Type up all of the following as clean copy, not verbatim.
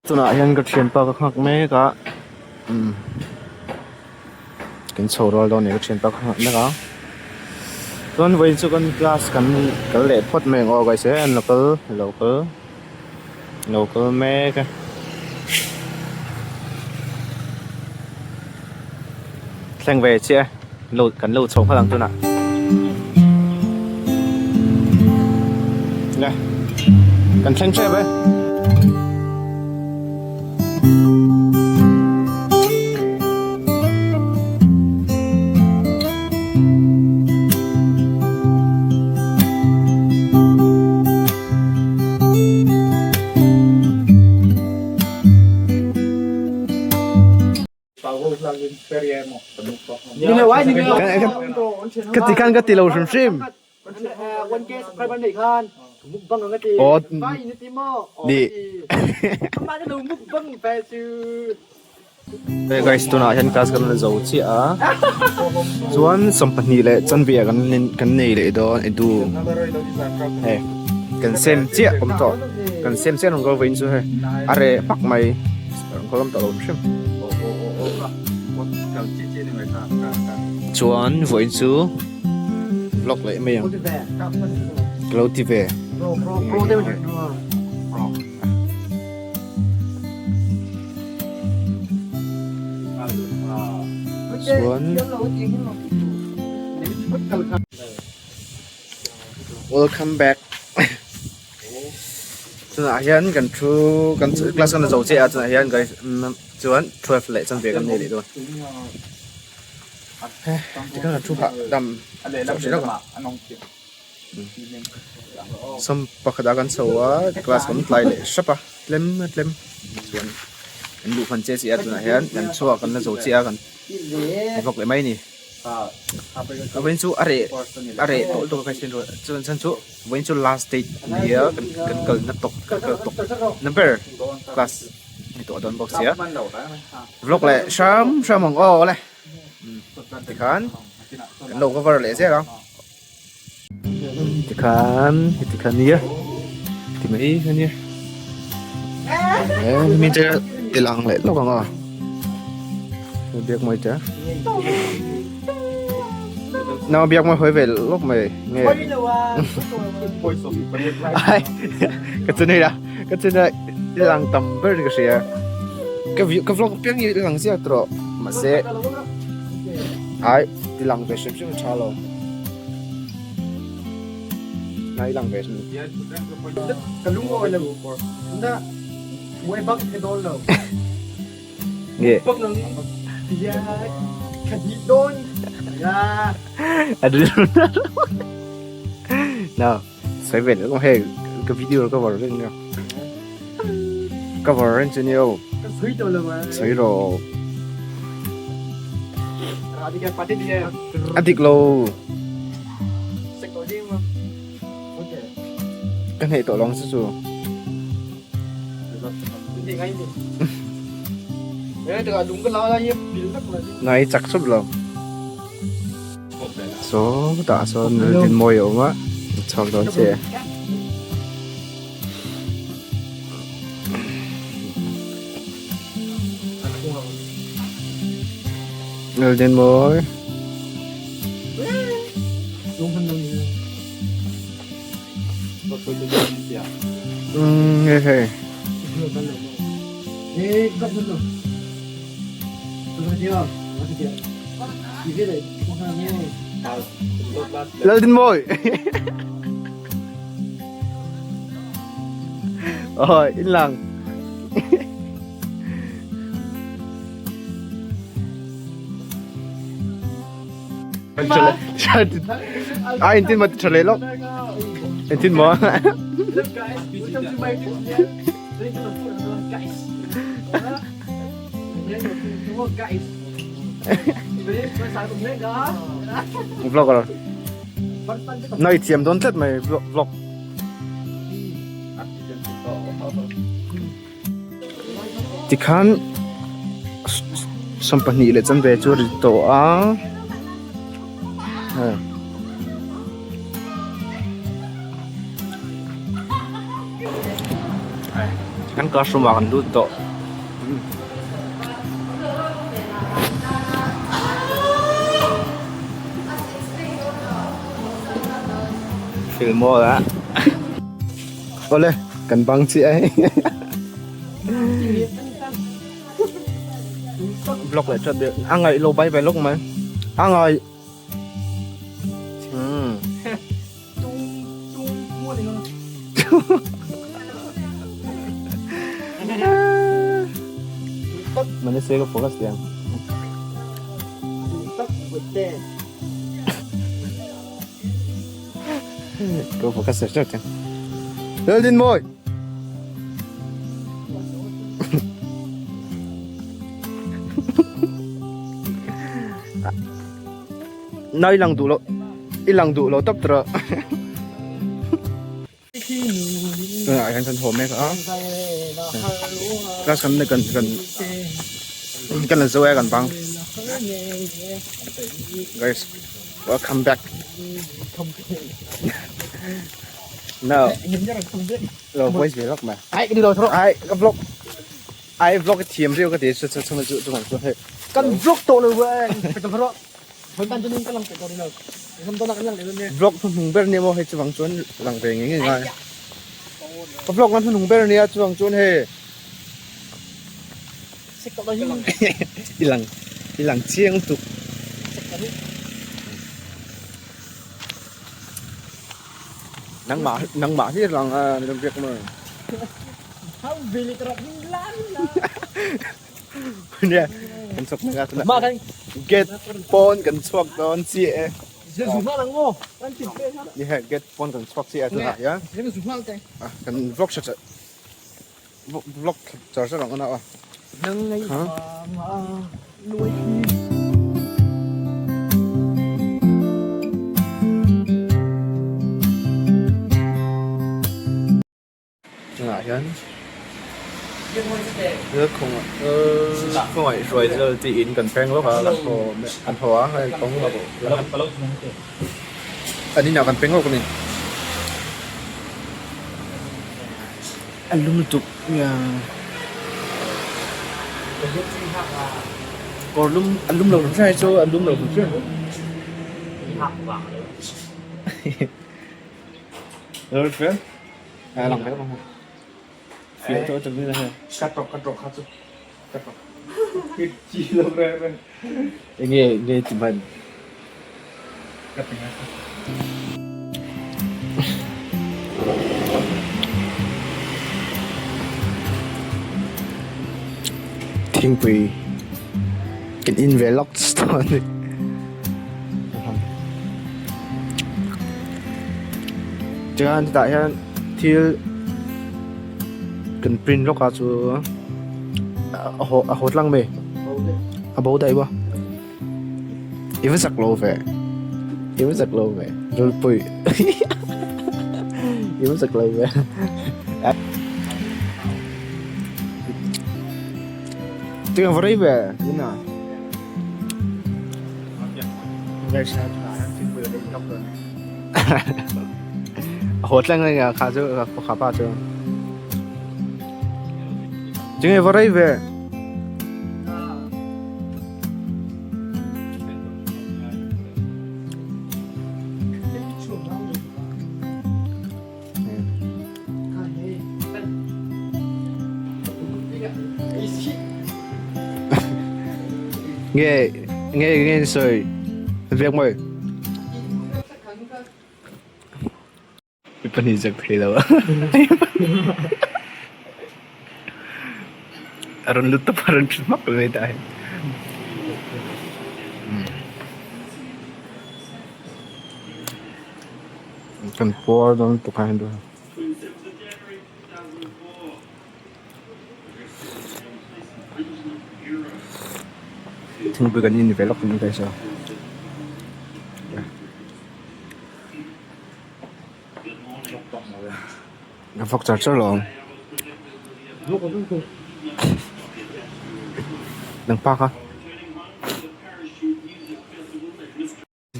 Tunah hian ka thianpa ka nghak mek a umm kan chho rual dawn a ni ka thianpa ka nghak mek a chuan vawiin chu kan class kan kal leh phawt mai ang aw guys e an lo kal lo kal lo kal mek a. Thleng ve chiah e lo kan lo chho nghal ang tunah nge kan thleng tep e. Ka ti khan ka ti lo hrim hrim. Aw ni. Hey guys tunah hian class kan la zo chiah a chuan sawmpahnih leh chanve ah kan kan nei leh dawn edu hei kan sem chiah awm tawh kan sem chiah rawn kal vawiin chu hei a reh hmak mai. Rawn kal awm tawh lo hrim. Chuan vawiin chu vlog leh mai ang ka lo ti ve. Chuan welcome back. Chunah hian kan thu kan class kan la zo chiah a chunah hian guys chuan 12 leh chanve kan nei leh dawn tikhan kan thu hah dam chauh hrih lawk a sawm pakhat ah kan chho a class kan tlai leh hrep a tlem a tlem chuan kan luh hman chiah chiah a tunah hian kan chhuak kan la zo chiah a kan vlog leh mai a ni. Vawiin chu a reh a reh tawh lutuk a ka hriat chuan chhan chu vawiin chu last date a ni a kan kan kalna tawk kan kal tawk na ber class a ni tawh dawn bawk sia vlog leh hram hram ang aw le tikhan kan lo cover leh zel ang tikhan heti kha nia ti mai kha nia hemi te ti lang leh lawk ang a biak mai te nau biak mai hawi ve lawk mai nge ai ka chu nei la ka chu nei i lang tam ber ka hria ka ka vlog piang hi i lang ziak tawh mahse ai ti lang ve hrim hrim a tha lo. Nai lang ve hrim. Ka lung awi lo. Na muai bak the dawn lo. Nge. Bak nang ya ka di dawn. Ya. Adu. No. Sai ve lo he ka video ka var rin nga. Ka var rin chu ni o. Ka sui to lo ma. Sui ro. Ra di ka pati di. A dik lo. Ka hneih tawh lawng chu chu. Ngai chak sup lo. Saw tah sawn dinmawi a awm a chhuak dawn che. Laldinmawi. Umm hei hei. Laldinmawi. Ôi, in lặng. À, in tin mà trở lại lắm. In tin mà. Vlog rồi. Nơi chiếm đón tết mày vlog. Tikhan 22 leh chanve chu a ri tawh a Kan classroom ah kan lut tawh. Thil mawl a. Awle kan bang chiah a hei. Vlog leh that deuh a ngaih lo bai bai lawk mai a ngai umm Mana se ka focus tiang Ka focus ser ser tiang Lal din mawi Nai lang duh lo i lang duh lo tawp tawh tunah hian kan haw mek a class kan kan kan kan la zo e kan bang guys welcome back no lo voice ve lawk mai ai đi rồi thôi ai ka vlog ai vlog thiam riau ka ti chu chu chu chu chu chu hei kan vlog to lo ve pe to ro hoi tan chu ning ka lang pe to ni lo sam to na kan lang le ne vlog hnuhnung ber nia maw hei chuvang chuan lang ve ngei ngei ngai ka vlog lan hnuhnung ber nia chuvang chuan hei i lang i lang chiang lutuk nangmah nangmah hi lang a ni biak maw nia kan chhuak mai a tunah gate pawn kan chhuak dawn chiah e ni hei gate pawn kan chhuak chiah a tunah hian kan vlog tha vlog char char ang a a. Tunah hian khawngaih hruai zel tiin kan peng lawk a kan haw kan haw a hei kawng an inah kan peng lawk a ni a lum lutuk kawr lum a lum lo hrim hrim chu a lum lo hrim hrim. Enge enge ti hman Thingpui kan in ve lawk tawh a ni. Chuan chutah hian thil kan print lawk a chu a haw a haw tlang mai a bo daih bawk i va zak lo ve i va zak lo ve rilpui i va zak lo ve Tinga va rei ve tuna. Haw thleng a nia kha chu kha pa chu. Tinge va rei ve. Nge nge nge sawi vek mawi mi pahnih zak thei lo a rawn lut tawp a rawn ṭhu hmak mai ta hi. Kan puar dawn tuk a hei thingpui kan in ve lawk in ka hria ka vawk char char lo ang nangpa kha.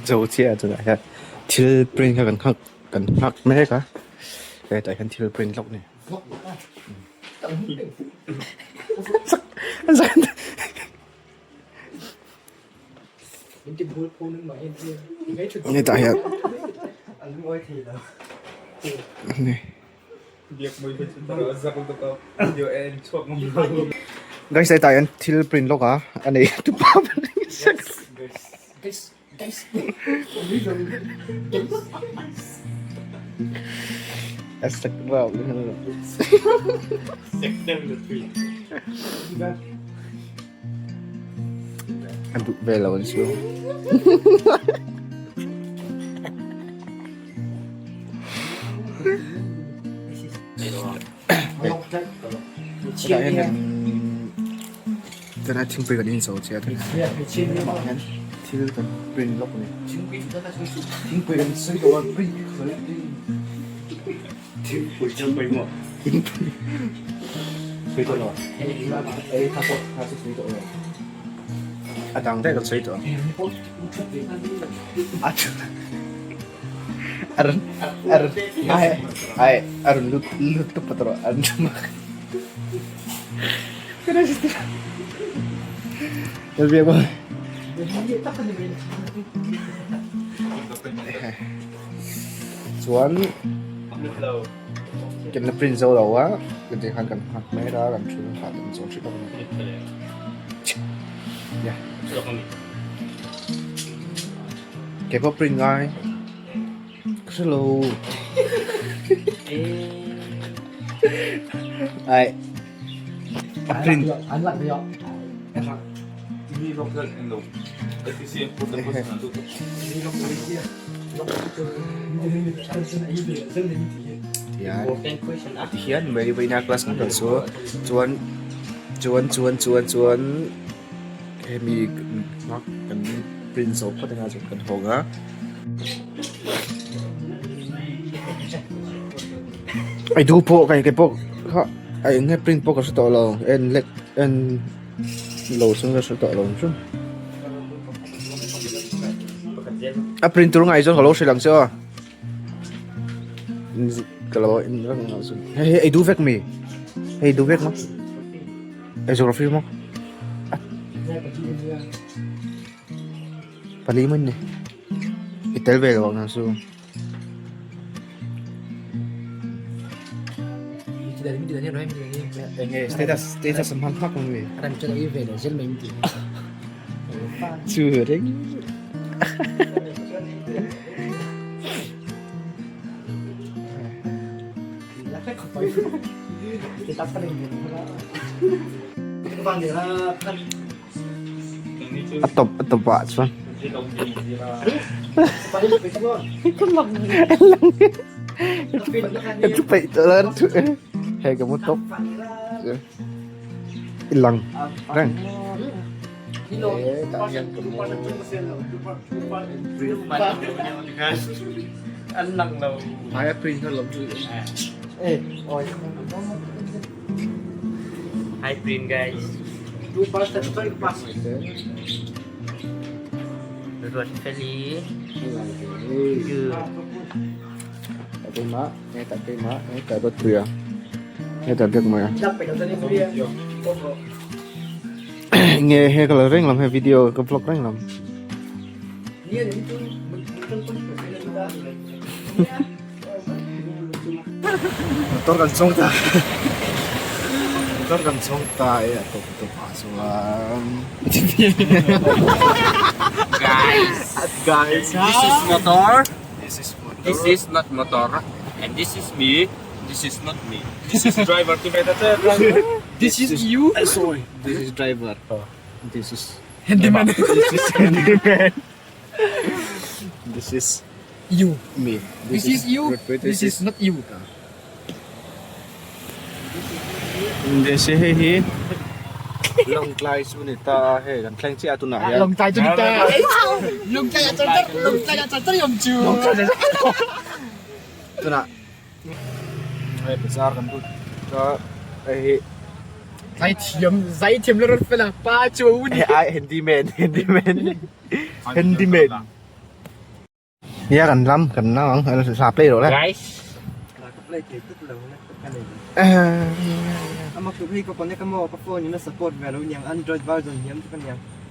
Zo chiah chutah hian thil print kha kan nghak kan nghak mek a hetah hian thil print lawk a ni. Hetah hian Guys hetah hian thil print lawk a a nei tupa A duh vel lo an chu. Hetah hian kan tuna thingpui kan inzo chiah a lamah hian thil kan print lawk a ni thingpui kan sawi tawh a print thingpui thingpui sawi tawh lo a dang daih kan sawi tawh a a rawn a rawn ai ai a rawn lut lut lup a tawh an Chuan kan la print zo lo a kan tih khan kan nghak mai a kan thu nghah kan zawh hrih bawk a ni kei pawh print ngai ka hre lo ai a print Tihian mai vawiina class kan kal chu chuan chuan chuan chuan chuan hemi kan print zawh phawt anga chuan kan hawng a. Ai duh pawh kai kei pawh kha a eng nge print pawh ka hre tawh lo en lek en lo chuan ka hre tawh lo hrim. A print tur ngaih chuan ka lo hrilh ang che aw. Ka lo en reng ang chu. Hei hei ei duh vek mi? Hei duh vek maw? Ei geography maw? Pali mai ni. I tel ve lo ang chu. Enge status status an hman hmak ang mi. Chu reng. A tawp a tawp ah chuan ka thu peih tawh lo hei ka mu tawp i lang reng hmaia print kha lawm chu Hi print guys. Ruatfeli. Keimah, hetah keimah, hetah Ruatpuia, hetah Biakmawia. Nge he ka la reng lam he video ka vlog reng lam. Motor kan chuang ta Motor kan chuang ta e a tawp tawp ah chuan Guys, Guys this is motor. This is motor. This is not motor. And this is me. This is not me. This is driver ti ve ta che driver. This is you. Sorry. This is driver. This is Handyman. This is handyman. This is You. me. This is you. This is not you. This is hei hi Lawngtlai chu ni ta a hei kan thleng chiah a tunah hian Lawngtlai chu ni ta. Lawngtlai a char char Lawngtlai a char char i awm chu. Tunah hei bazar kan lut ta hei hi Zaithiam zaithiam la rawn fel a pa chu a u ni. Hei ai handyman handyman handyman. Nia kan lam kan nang ang hla play rawh le. Guys. play thei tlat lo laptop ka nei ve. Ama tuk hei ka connect a maw ka phone in a support ve lo niang android version hiam chu ka niang.